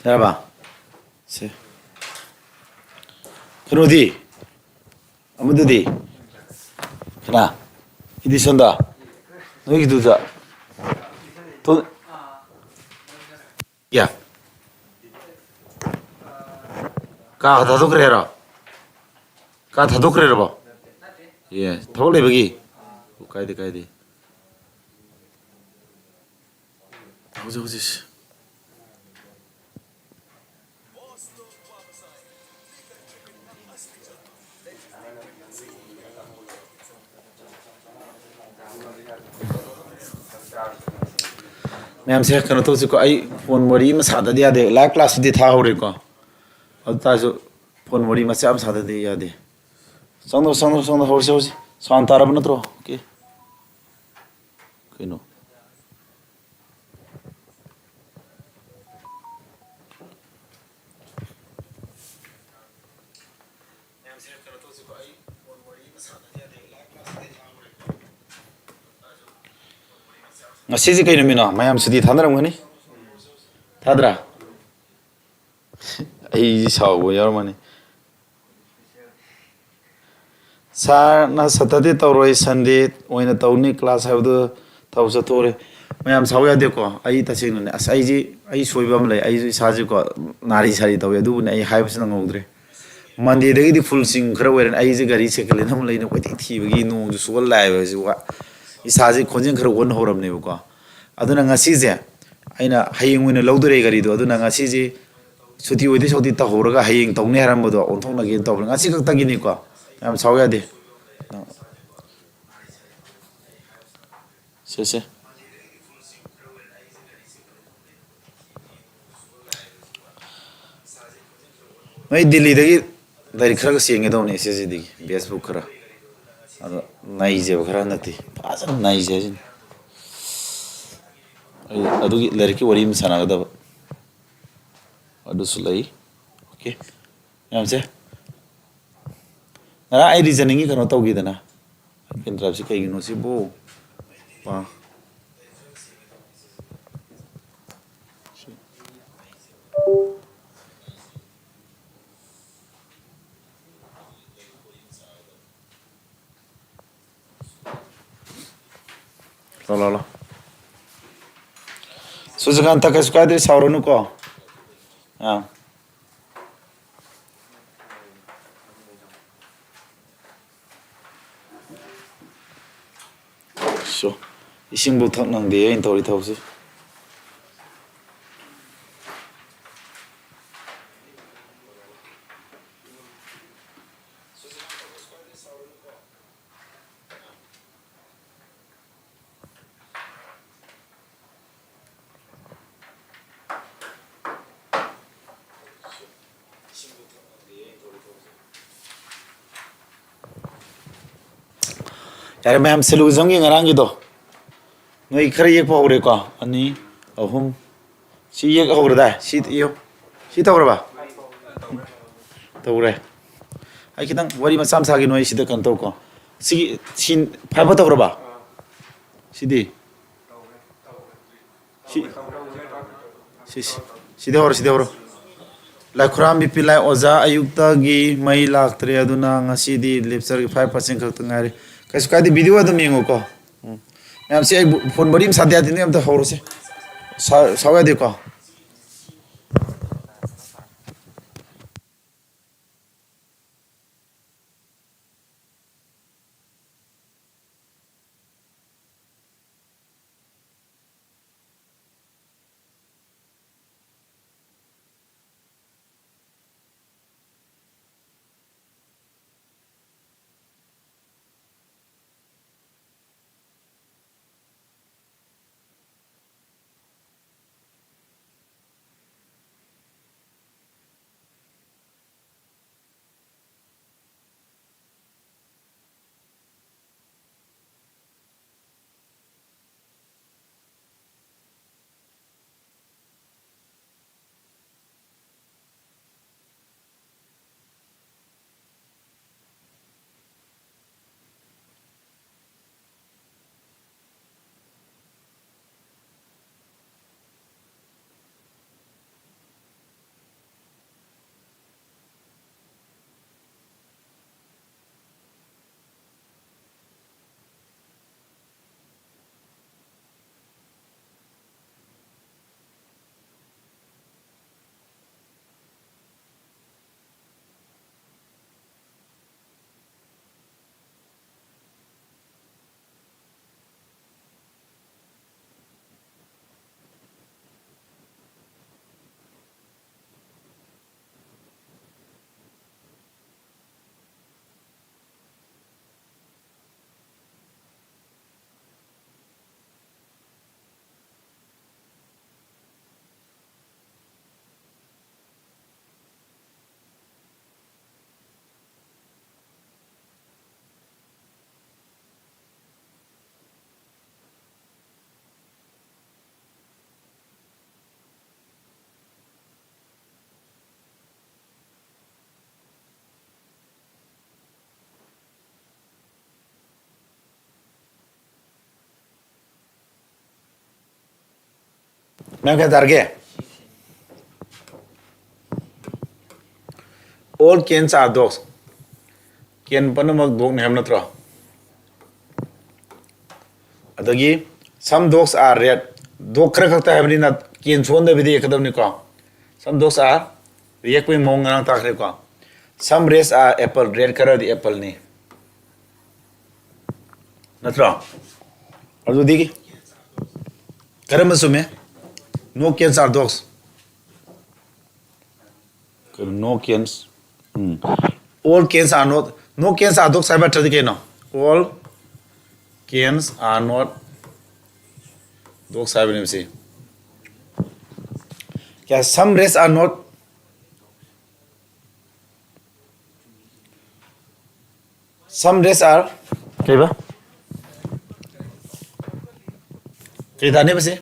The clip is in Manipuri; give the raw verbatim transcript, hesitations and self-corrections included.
ꯌꯥꯔꯕ? ꯁꯦ꯫ ꯀꯩꯅꯣꯗꯤ? ꯑꯃꯗꯨꯗꯤ? ꯀꯅꯥ? ꯏꯗꯤꯁꯟꯗ? ꯅꯣꯏꯒꯤꯗꯨꯗ? ꯇꯣ-, ꯌꯥ꯫ ꯀꯥ ꯊꯥꯗꯣꯛꯈ꯭ꯔꯦ ꯍꯥꯏꯔꯣ? ꯀꯥ ꯊꯥꯗꯣꯛꯈ꯭ꯔꯦꯔꯕꯣ? ꯑꯦ, ꯊꯕꯛ ꯂꯩꯕꯒꯤ? ꯑꯣ, ꯀꯥꯏꯗꯦ, ꯀꯥꯏꯗꯦ꯫ ꯍꯧꯖꯤꯛ, ꯍꯧꯖꯤꯛ꯫ ꯃꯌꯥꯝꯁꯦ ꯀꯩꯅꯣ ꯇꯧꯁꯤꯀꯣ, ꯑꯩ ꯐꯣꯟ ꯋꯥꯔꯤ ꯑꯃ ꯁꯥꯗꯗꯤ ꯌꯥꯗꯦ꯫ ꯂꯥꯏꯚ ꯀ꯭ꯂꯥꯁꯁꯤꯗꯤ ꯊꯥꯍꯧꯔꯦꯀꯣ, ꯑꯗꯨ ꯇꯥꯔꯁꯨ ꯐꯣꯟ ꯋꯥꯔꯤ ꯃꯆꯥ ꯑꯃ ꯁꯥꯗꯗꯤ ꯌꯥꯗꯦ꯫ ꯆꯪꯗꯧ, ꯆꯪꯗꯧ, ꯆꯪꯗꯧ, ꯍꯧꯔꯁꯤ, ꯍꯧꯔꯁꯤ꯫ ꯁꯥꯎꯟ ꯇꯥꯔꯕ ꯅꯠꯇ꯭ꯔꯣ? ꯑꯣꯀꯦ꯫ ꯀꯩꯅꯣ? ꯉꯁꯤꯁꯦ ꯀꯩ ꯅꯨꯃꯤꯠꯅꯣ? ꯃꯌꯥꯝ ꯁꯨꯇꯤ ꯊꯥꯅꯔꯝꯒꯅꯤ? ꯊꯥꯗ꯭ꯔꯥ? ꯑꯩ ꯁꯥꯎꯕ ꯌꯥꯎꯔꯝꯃꯅꯤ꯫ ꯁꯥꯔꯅ Saturday ꯇꯧꯔꯣꯏ, Sunday ꯑꯣꯏꯅ ꯇꯧꯅꯤ class ꯍꯥꯏꯕꯗꯨ ꯊꯕꯛ ꯆꯠꯊꯣꯛꯎꯔꯦ꯫ ꯃꯌꯥꯝ ꯁꯥꯎ ꯌꯥꯗꯦꯀꯣ꯫ ꯑꯩ ꯇꯁꯦꯡꯅꯅꯦ, ꯑꯁ, ꯑꯩꯁꯤ, ꯑꯩ ꯁꯣꯏꯕ ꯑꯃ ꯂꯩ꯫ ꯑꯩꯁꯨ ꯏꯁꯥꯁꯦꯀꯣ ꯅꯥꯔꯤ ꯁꯥꯔꯤ ꯇꯧꯋꯦ, ꯑꯗꯨꯕꯨꯅꯦ ꯑꯩ ꯍꯥꯏꯕꯁꯨ ꯅꯪꯍꯧꯗ꯭ꯔꯦ꯫ Mondayꯗꯒꯤꯗꯤ full swing ꯈꯔ ꯑꯣꯏꯔꯦꯅꯦ꯫ ꯑꯩꯁꯦ ꯒꯥꯔꯤ second hand ꯑꯃ ꯂꯩꯅ ꯀꯣꯏꯊꯤ ꯊꯤꯕꯒꯤ ꯅꯣꯡꯁꯨ ꯆꯨꯕ ꯂꯥꯛꯑꯦꯕ ꯍꯧꯖꯤꯛ ꯋꯥ-, ꯏꯁꯥꯁꯦ ꯈꯣꯟꯖꯦꯜ ꯈꯔ ꯋꯥꯟ ꯍꯧꯔꯝꯅꯦꯕꯀꯣ꯫ ꯑꯗꯨꯅ ꯉꯁꯤꯁꯦ ꯑꯩꯅ ꯍꯌꯦꯡ ꯑꯣꯏꯅ ꯂꯧꯗꯣꯔꯦ ꯒꯥꯔꯤꯗꯣ꯫ ꯑꯗꯨꯅ ꯉꯁꯤꯁꯦ ꯁꯨꯇꯤ ꯑꯣꯏꯗꯣꯏ ꯁꯔꯨꯛꯇꯤ ꯇꯧꯍꯧꯔꯒ ꯍꯌꯦꯡ ꯇꯧꯅꯤ ꯍꯥꯏꯔꯝꯕꯗꯣ ꯑꯣꯟꯊꯣꯛꯅꯒꯦꯅ ꯇꯧꯕꯅꯤ꯫ ꯉꯁꯤ ꯈꯛꯇꯒꯤꯅꯤꯀꯣ, ꯌꯥꯝ ꯁꯥꯎ ꯌꯥꯗꯦ꯫ ꯁꯦ, ꯁꯦ꯫ ꯅꯣꯏ ꯗꯤꯜꯂꯤꯗꯒꯤ ꯂꯥꯏꯔꯤꯛ ꯈꯔꯒ ꯆꯦꯟꯒꯦ ꯇꯧꯕꯅꯦ, S S C ꯗꯒꯤ batch book ꯈꯔ꯫ ꯑꯗꯣ ꯅꯩꯁꯦꯕ ꯈꯔ ꯍꯟꯗꯛꯇꯤ꯫ ꯐꯖꯅ ꯅꯩꯁꯦ ꯍꯥꯏꯁꯤꯅꯤ꯫ ꯑꯩ ꯑꯗꯨꯒꯤ ꯂꯥꯏꯔꯤꯛꯀꯤ ꯋꯥꯔꯤ ꯑꯃ ꯁꯥꯟꯅꯒꯗꯕ꯫ ꯑꯗꯨꯁꯨ ꯂꯩ꯫ ꯑꯣꯀꯦ꯫ ꯃꯌꯥꯝꯁꯦ꯫ ꯉꯔꯥꯡ ꯑꯩ reasoningꯒꯤ ꯀꯩꯅꯣ ꯇꯧꯈꯤꯗꯅ꯫ Pen driveꯁꯤ ꯀꯩꯒꯤꯅꯣ ꯁꯤꯕꯨ? ꯄꯥ-, ꯂꯥꯎ, ꯂꯥꯎ, ꯂꯥꯎ꯫ ꯁꯨꯖꯀꯥꯟꯇ, ꯀꯩꯁꯨ ꯀꯥꯏꯗꯦ, ꯁꯥꯎꯔꯅꯨꯀꯣ꯫ ꯑꯥ꯫ ꯁꯣ, ꯏꯁꯤꯡꯕꯨ ꯊꯛ ꯅꯪꯗꯦ ꯑꯩꯅ ꯇꯧꯔꯤ ꯊꯕꯛꯁꯤ꯫ ꯌꯥꯔꯦ, ꯃꯌꯥꯝ syllogismꯒꯤ ꯉꯔꯥꯡꯒꯤꯗꯣ ꯅꯣꯏ ꯈꯔ ꯌꯦꯛꯄ ꯍꯧꯔꯦꯀꯣ꯫ ꯑꯅꯤ, ꯑꯍꯨꯝ, ꯁꯤ ꯌꯦꯛ ꯍꯧꯔꯗꯥꯏ? ꯁꯤ ꯏꯌꯣ꯫ ꯁꯤ ꯇꯧꯔꯕ? ꯇꯧꯔꯦ꯫ ꯑꯩ ꯈꯤꯇꯪ ꯋꯥꯔꯤ ꯃꯆꯥ ꯑꯃ ꯁꯥꯒꯦ, ꯅꯣꯏ ꯁꯤꯗ ꯀꯩꯅꯣ ꯇꯧꯀꯣ꯫ ꯁꯤꯒꯤ ꯁꯤ five ꯇꯧꯔꯕ? ꯁꯤꯗꯤ? ꯁꯤ, ꯁꯤ, ꯁꯤ, ꯁꯤꯗ ꯍꯧꯔꯣ, ꯁꯤꯗ ꯍꯧꯔꯣ꯫ ꯂꯥꯏꯈꯨꯔꯥꯝ ꯕꯤꯄꯤꯟ ꯂꯥꯏ ꯑꯣꯖꯥ, ꯑꯌꯨꯛꯇꯒꯤ ꯃꯩ ꯂꯥꯛꯇ꯭ꯔꯦ, ꯑꯗꯨꯅ ꯉꯁꯤꯗꯤ lectureꯒꯤ five percent ꯈꯛꯇ ꯉꯥꯏꯔꯦ꯫ ꯀꯩꯁꯨ ꯀꯥꯏꯗꯦ, video ꯑꯗꯨꯝ ꯌꯦꯡꯉꯨꯀꯣ꯫ ꯎꯝ꯫ ꯃꯌꯥꯝꯁꯤ ꯑꯩ phone ꯋꯥꯔꯤ ꯑꯃ ꯁꯥꯗ ꯌꯥꯗꯦ, ꯅꯣꯏ ꯑꯝꯇ ꯍꯧꯔꯁꯦ꯫ ꯁꯥ-, ꯁꯥꯎ ꯌꯥꯗꯦꯀꯣ꯫ ꯃꯌꯥꯝ ꯀꯌꯥ ꯇꯥꯔꯒꯦ? All canes are dogs. Cane ꯄꯨꯝꯅꯃꯛ dogꯅꯤ ꯍꯥꯏꯕ ꯅꯠꯇ꯭ꯔꯣ? ꯑꯗꯒꯤ some dogs are red. Dog ꯈꯔ ꯈꯛꯇ ꯍꯥꯏꯕꯅꯤꯅ cane ꯁꯣꯟꯗꯕꯤꯗ ꯌꯦꯛꯀꯗꯕꯅꯤꯀꯣ꯫ Some dogs are ꯌꯦꯛꯄꯒꯤ ꯃꯑꯣꯡ ꯉꯔꯥꯡ ꯇꯥꯈ꯭ꯔꯦꯀꯣ꯫ Some reds are apple. Red ꯈꯔꯗꯤ appleꯅꯤ꯫ ꯅꯠꯇ꯭ꯔꯣ? ꯑꯗꯨꯗꯤ ꯀꯔꯝꯕ ꯆꯨꯝꯃꯦ? No canes are dogs. ꯀꯩꯅꯣ, no canes? Um. All canes are not, no canes are dogs ꯍꯥꯏꯕ ꯅꯠꯇ꯭ꯔꯗꯤ ꯀꯩꯅꯣ? All canes are not dogs ꯍꯥꯏꯕꯅꯦꯕ ꯁꯤ꯫ ꯀꯌꯥ? Some reds are not, some reds are ꯀꯩꯕ? ꯀꯩ ꯇꯥꯅꯦꯕ ꯁꯤ?